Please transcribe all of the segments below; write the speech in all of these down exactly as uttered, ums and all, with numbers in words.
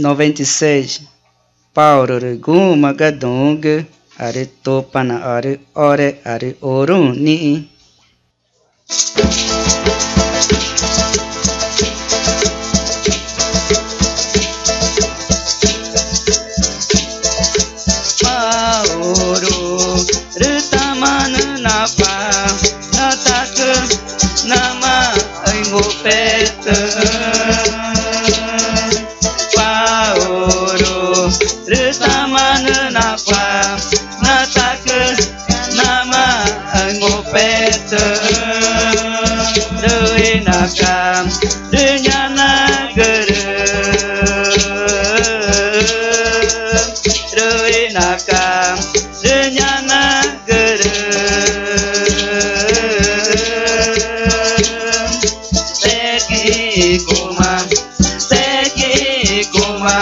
noventa e seis. Paurü rü guxü̃ma ga duü̃xü̃gü arü Tupanaarü orearü uruü̃ nixĩ. Paurü rü tama nüxü̃ nacuaxü̃, na tacü namaã ingupetüxü̃. Paurü rü tama nüxü̃ nacuaxü̃, na tacü namaã ingupetüxü̃. Rü ĩnaca rü ñanagürü, rü ĩnaca rü ñanagürü: Tequixcuma, tequixcuma,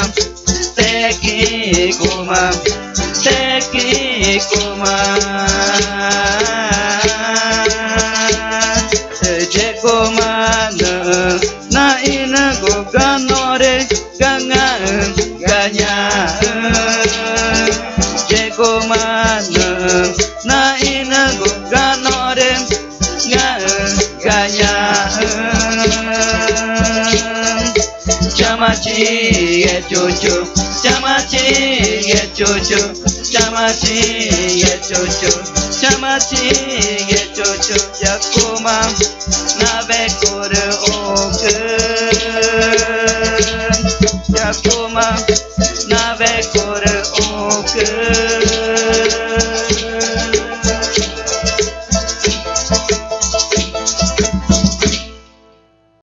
tequixcuma, tequixcuma. Yexguma nüxü̃ naxĩnügu ga norü ga ngãxü̃ ga ñaxü̃. Yexguma nüxü̃ naxĩnügu ga norü ga ngãxü̃ ga ñaxü̃. Chama Chingechuchu, chama Chingechuchu, chama Chingechuchu, chama Chingechuchu. Yacuma nawecu rüxũgü, yacuma